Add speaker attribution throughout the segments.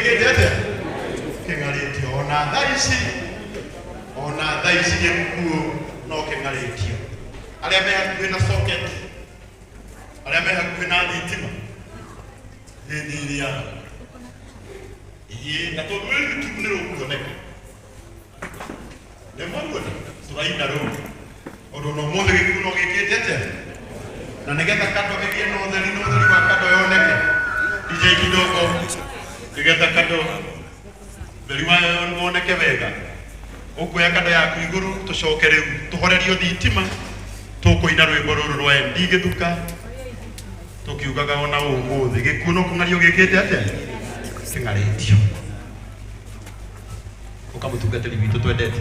Speaker 1: Gĩkĩte atĩa? Kĩng'arĩtio. Ona thaa ici, ona thaa ici gĩkuũ no kĩng'arĩtio. Arĩa me hakuhĩ na socket, arĩa me hakuhĩ na thitima, hĩndĩ ĩrĩa ĩĩ, na tondũ rĩu YouTube nĩ rũkuoneka, nĩ mwaruona tũraina rũu, ũndũ ona ũmũthĩ gĩkuũ no gĩkĩte atĩa? Na nĩgetha kando ĩgĩe na ũtheri, na ũtheri wa kando yoneke, DJ kidogo, nĩgetha kando ũtheri wayo woneke wega, ũkuoya kando yaku igũrũ, tũcoke rĩu tũhorerio thitima, tũkũina rwĩmbo rũrũ rwa MD Gĩthuka, tũkiugaga ona ũmũthĩ gĩkuũ no kũng'ario gĩkĩte atĩa? Kĩng'arĩtio. Ũka mũtungatĩri witũ twendete.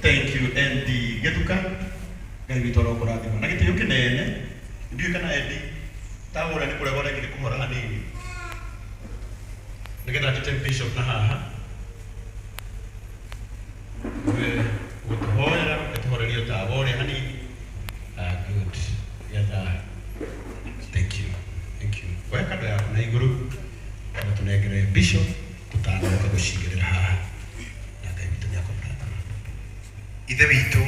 Speaker 1: Thank you ND Gĩthuka, Ngai witũ arokũrathima na gĩtĩo kĩnene. Ndiũĩ kana Eddie tawa ũrĩa nĩ kũrega ũregire kũhora hanini nĩgetha njĩte bishop na haha we gũtũhoera ĩtũhorerie tawa ũrĩa hanini. Ah, good, getha thank you, thank you. Oya kando yaku na igũrũ na tũnengere bishop tũtanoka gũcigĩrĩra haha, na Ngai witũ nĩakũmũrathima.
Speaker 2: Ithe witũ,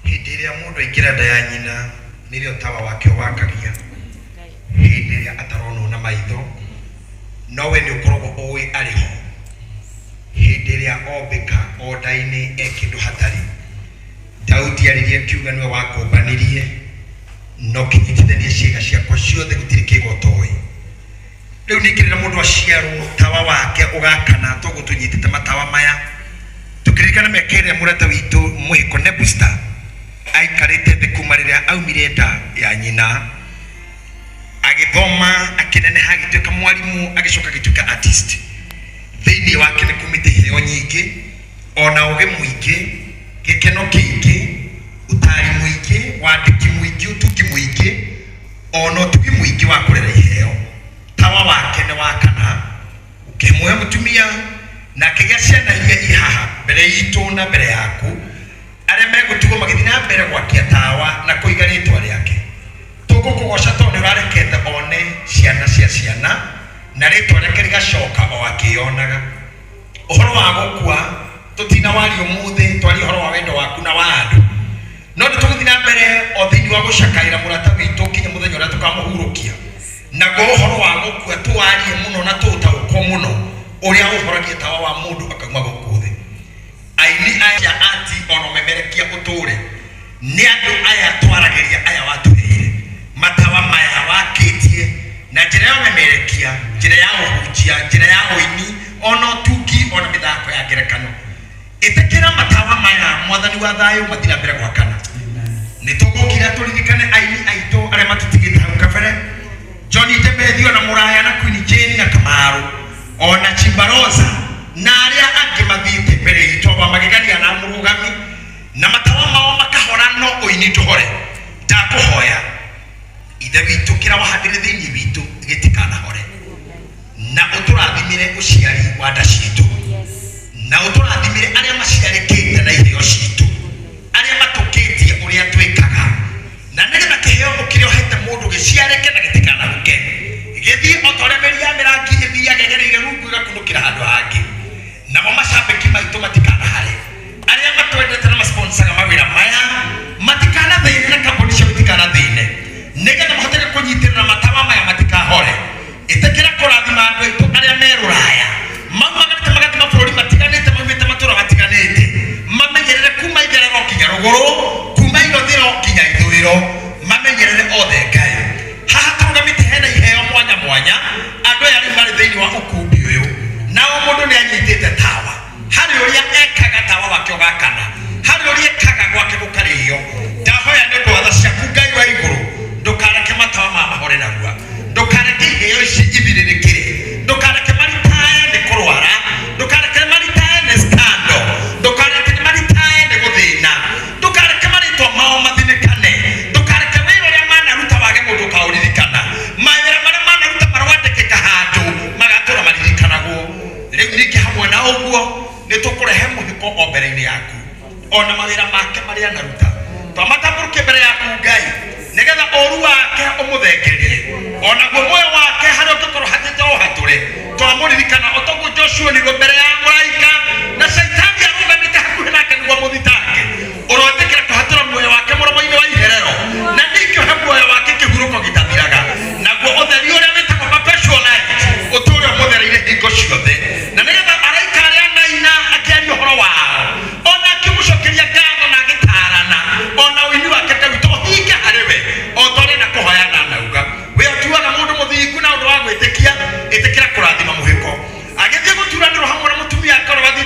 Speaker 2: hĩndĩ ĩrĩa mũndũ aingĩra nda ya nyina nĩrĩo tawa wake wakagia, hĩndĩ ĩrĩa ataronwo na maitho, no we nĩ ũkoragwo ũĩ arĩ ho. Hĩndĩ ĩrĩa ombĩka o nda-inĩ e kĩndũ hatarĩ. Daudi aririe akiuga nĩwe wakũmbanirie na ũkĩnyitithania ciĩga ciakwa ciothe, gũtirĩ kĩga ũtoĩ. Rĩu ningĩ rĩrĩa mũndũ aciarwo tawa wake ũgakana, toguo tũnyitĩte matawa maya tũkĩririkana mĩaka ĩrĩa mũrata witũ mũhĩko Nebusta aikarĩte thĩ kuma rĩrĩa aumire nda ya nyina, agĩthoma, akĩneneha, agĩtuĩka mwarimũ, agĩcoka agĩtuĩka artist. Thĩinĩ wake nĩ kumĩte iheo nyingĩ, ona ũgĩ mũingĩ, gĩkeno kĩingĩ, ũtaari mũingĩ, wandĩki mũingĩ, ũtungi mũingĩ, ona ũtugi mũingĩ wa kũrera iheo. Tawa wake nĩ wakana, ũkĩmũhe mũtumia, na akĩgĩa ciana iria i haha mbere itũ na mbere yaku, arĩa megũtigwo magĩthiĩ na mbere gwakia tawa na kũiga rĩtwa rĩake. Tũgũkũgoca tondũ nĩ ũrarekete one ciana cia ciana, na rĩtwa rĩake rĩgacoka o akĩyonaga. Ũhoro wa gũkua tũtinawaria ũmũthĩ, twaria ũhoro wa wendo waku na wa andũ, no nĩ tũgũthiĩ na mbere o thĩinĩ wa gũcakaĩra mũrata witũ nginya mũthenya ũrĩa tũkamũhurũkia. Naguo ũhoro wa gũkua tũwarie mũno na tũũtaũkwo mũno, ũrĩa ũhoragia tawa wa mũndũ akauma gũkũ thĩ. Aini aya ati ona ũmemerekia ũtũũre nĩ andũ aya twaragĩria aya watũheire matawa maya wakĩtie na njĩra ya ũmemerekia, njĩra ya ũhunjia, njĩra ya ũini, ona ũtungi, ona mĩthako ya ngerekano. Ĩtĩkĩra matawa maya, Mwathani wa thayũ, mathiĩ na mbere gwakana. Nĩ tũgũkira tũririkane aini aitũ arĩa matũtigĩte hau kabere, Johnny Demethi ona Mũraya na Queen Jane na Kamaru ona Chimbaroza na arĩa angĩ mathiĩte mbere itũ aba magĩgania na mũrũgami na matawa mao makahora, no ũini ndũhore. Ndakũhoya Ithe witũ, kĩrĩa wahandire thĩinĩ witũ gĩtikanahore, na ũtũrathimĩre ũciari wa nda citũ, na ũtũrathimĩre arĩa maciarĩkĩte na iheo citũ, arĩa matũkĩtie ũrĩa twĩkaga, na nĩgetha kĩheo kĩrĩa ũhete mũndũ gĩciarĩke na gĩtikanahuke, gĩthiĩ o ta ũrĩa mĩri ya mĩrangi ĩthiaga ĩgereire rungu ĩgakunũkĩra handũ hangĩ. Namo macambĩki maitũ matikanahare, arĩa matwendete na masponsaga mawĩra maya matikanathĩne, na kambuni ciao itikanathĩne, nĩgetha mahoteke kũnyitĩrĩra matawa maya matikahore. Ĩtĩkĩra kũrathima andũ aitũ arĩa me rũraya, maumagarĩte magathiĩ mabũrũri matiganĩte, maumĩte matũũra matiganĩte, mamenyerere kuma itherero nginya rũgũrũ, kuma irathĩro nginya ithũĩro, mamenyerere othe Ngai. Haha tũrũgamĩte hena iheo mwanya mwanya, andũ aya rĩu marĩ thĩinĩ wa ũkumbi ũyũ, na o mũndũ nĩ anyitĩte tawa. Harĩ ũrĩa ekaga tawa wake ũgakana, harĩ ũrĩa ekaga gwake gũkarĩo. Ndahoya nĩ ũndũ wa tha ciaku Ngai wa igũrũ, ndũkareke matawa maya mahore narua, ndũkareke iheo ici ithirĩrĩkĩre, ndũkareke maritae nĩ kũrwara, ndũkareke maritae nĩ scandal, ndũkareke maritae nĩ gũthĩna, ndũkareke marĩtwa mao mathinĩkane, ndũkareke wĩra ũrĩa manaruta wage mũndũ ũkaũririkana, mawĩra marĩa manaruta marwandĩkĩka handũ magatũra maririkanagwo. Rĩu ningĩ hamwe na ũguo nĩ tũkũrehe mũhĩko o mbere-inĩ yaku, ona mawĩra make marĩa anaruta twamatambũrũkie mbere yaku Ngai, nĩgetha ũru wake ũmũthengerie, onaguo muoyo wake harĩa ũngĩkorwo hatĩte o hatũre. Twamũririkana o toguo Joshua onirwo mbere ya mũraika na Shaitani arũgamĩte hakuhĩ nake nĩguo amũthitange. Ũroĩtĩkĩra kũhatũra muoyo wake mũromo-inĩ wa iherero, na ningĩ ũhe muoyo wake kĩhurũko gĩtathiraga, naguo ũtheri ũrĩa wĩtagwo perpetual light ũtũũre ũmũthereire hingo ciothe, na nĩgetha araika arĩa anaina akĩaria ũhoro wao, ona akĩmũcokeria ngatho na agĩtaarana, ona ũini wake Ngai witũ ũhinge harĩ we o ta ũrĩa nakũhoya na nauga. We ũtuaga mũndũ mũthingu na ũndũ wa gwĩtĩkia, ĩtĩkĩra kũrathima mũhĩko. Agĩthiĩ gũturanĩrwo hamwe na mũtumia wake ũrĩa wathiĩte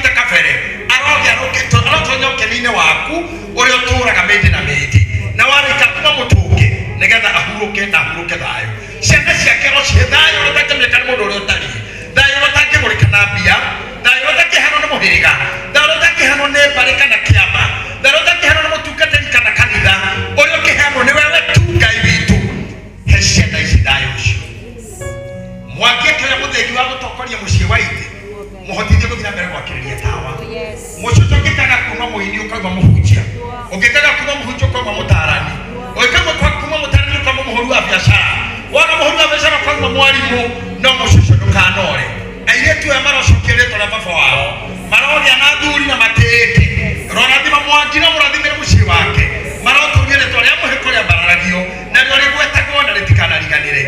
Speaker 2: mũini ũkauma mũhunjia, ũngĩkaga kuma mũhunjia ũkauma mũtaarani, ũngĩkauma kuma mũtaarani ũkauma mũhũri wa biacara, wona mũhũri wa biacara ũkauma mwarimũ, no mũcũcũ ndũkanore. Airĩtu aya marocokia rĩtwa rĩa baba wao, marogĩa na athuri na matĩĩke. Rorathima Mwangi na mũrathimĩre mũciĩ wake, marotũria rĩtwa rĩa mũhĩko rĩambararagio narĩo rĩgwetagwo na rĩtikanariganĩre.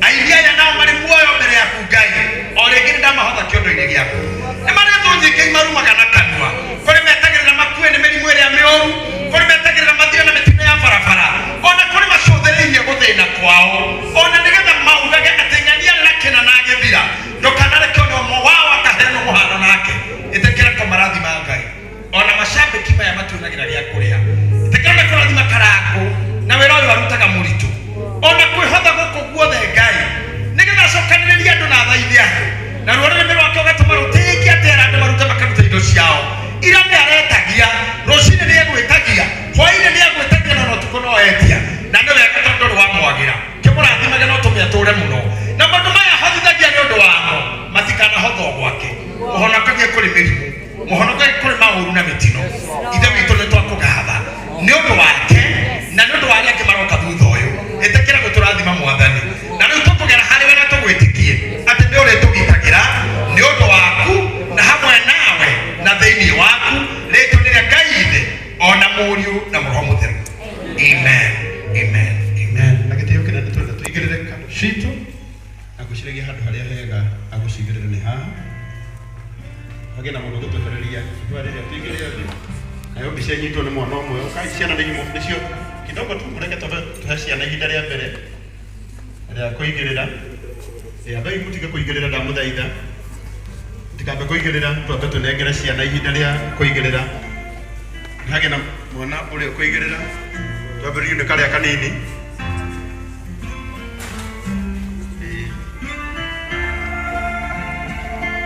Speaker 2: Aini aya nao marĩ muoyo mbere yaku Ngai, o rĩngĩ nĩ ndamahotha kĩondo-inĩ gĩaku. Nĩ marĩ thũ nyingĩ imarumaga na kanua, kũrĩ metagĩrĩra makue nĩ mĩrimũ ĩrĩa mĩũru, kũrĩ metagĩrĩra mathire na mĩtino ya barabara, ona kũrĩ macũthĩrĩirie gũthĩna kwao, ona nĩgetha maugage atĩ ng'ania arĩ na kĩna na agĩthira. Ndũkanareke ona ũmwe wao akaheanwo mũhano nake. Ĩtĩkĩra kũmarathima Ngai, ona macambĩki maya matuonagĩra gĩa kũrĩa. Ĩtĩkĩra ona kũrathima Karangũ na wĩra ũyũ arutaga mũritũ, ona kwĩhotha gũkũ guothe Ngai, nĩgetha acokanĩrĩrie andũ na athaithe andũ, naruo rũrĩmĩ rwake ũgatũma rũtĩĩke atĩ era andũ marute makaruta indo ciao. Ira nĩ aretagia, rũcinĩ nĩ egwĩtagia, hwainĩ nĩ egwĩtagia, na ona ũtukũ no etia, na nĩ wega tondũ ndũrĩ wamwagĩra. Kĩmũrathimage na ũtũme atũũre mũno, na maũndũ maya ahotithagia nĩ ũndũ wamo matikanahothwo gwake. Mũhonokagie kũrĩ mĩrimũ, mũhonokagie kũrĩ maũru na mĩtino. Ithe witũ, nĩ twakũgatha nĩ ũndũ wake na nĩ ũndũ wa arĩa angĩ maroka thutha ũyũ. Ĩtĩkĩra gũtũrathima Mwathani, na rĩu tũkũgera harĩ we na tũgwĩtĩkie atĩ nĩ ũrĩtũgitagĩra nĩ ũndũ waku na hamwe nawe na thĩinĩ waku, rĩtwa nĩ rĩa Ngai Ithe ona Mũriũ na Roho Mũtheru. Amen, amen, amen.
Speaker 1: Na gĩtĩo kĩnene twenda tũigĩrĩre kando citũ na ngwĩciragia handũ harĩa hega agũcigĩrĩra nĩ haha. Hagĩe na mũndũ ũgũtwehereria ihũa rĩrĩa tũigĩrĩre thĩ, nayo mbica ĩnyitwo nĩ mwana ũmwe. Ũkai ciana nĩ nĩcio kidogo tu, mũreke twambe tũhe ciana ihinda rĩa mbere rĩa kũigĩrĩra. Ambai mũtige kũigĩrĩra, ndamũthaitha mũtikambe kũigĩrĩra, twambe tũnengere ciana ihinda rĩa kũigĩrĩra. Hagĩe na mwana ũrĩa ũkũigĩrĩra, twambĩrĩrie nĩ karĩa kanini. Ĩĩ.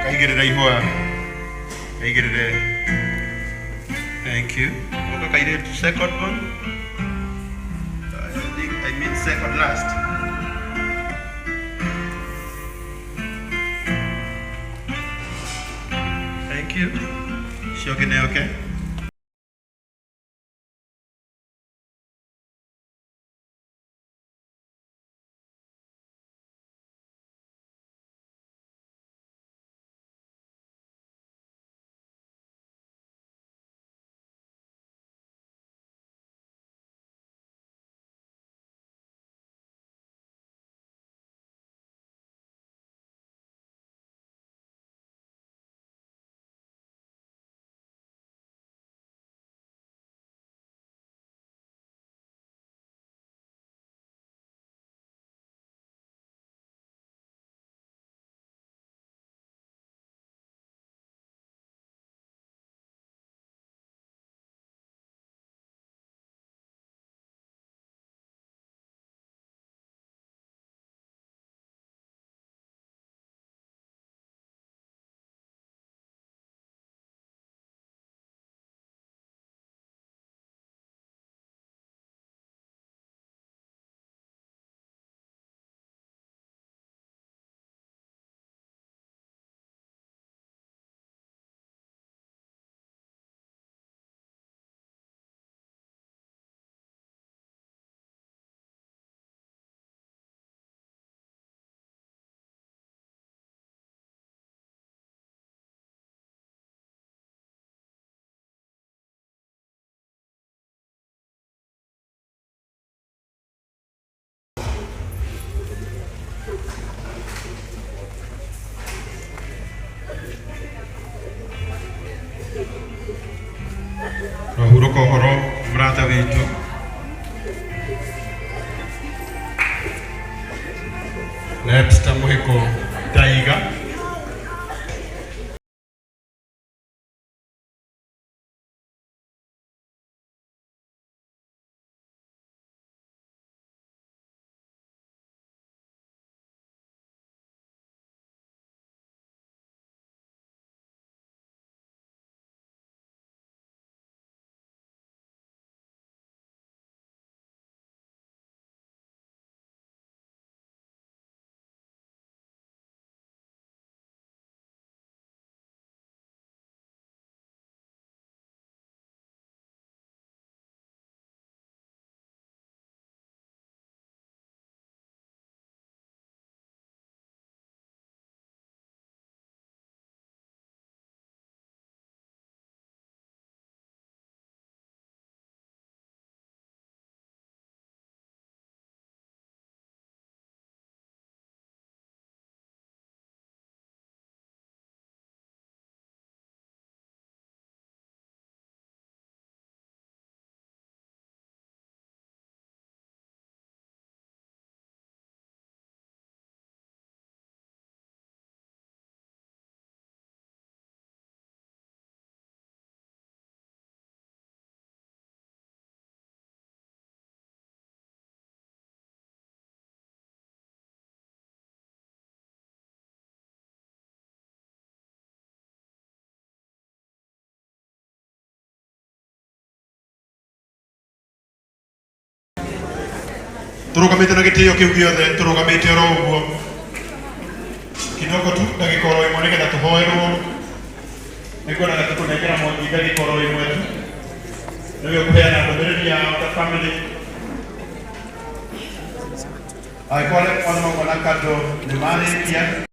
Speaker 1: Kaigĩrĩra ihũa, kaigĩrĩre. Thank you. Ũka kairĩtu, second one. I think I mean second last. Thank you. Ũcio ũngĩ nĩ oke. Twahurũka ũhoro mũrata witũ. Webster Mũhĩko Ndaiga. Tũrũgamĩte na gĩtĩo kĩu gĩothe, tũrũgamĩte oro ũguo kidogo tu, ndagĩka oro ĩmwe, nĩgetha tũhoerwo. Nĩngwendaga tũkũnengera Mwangi ndagĩka oro ĩmwe tu, nĩwe ũkũheana ndũmĩrĩri yao ta family, angĩkorwo arĩa othe mauma na kando nĩ marĩkia.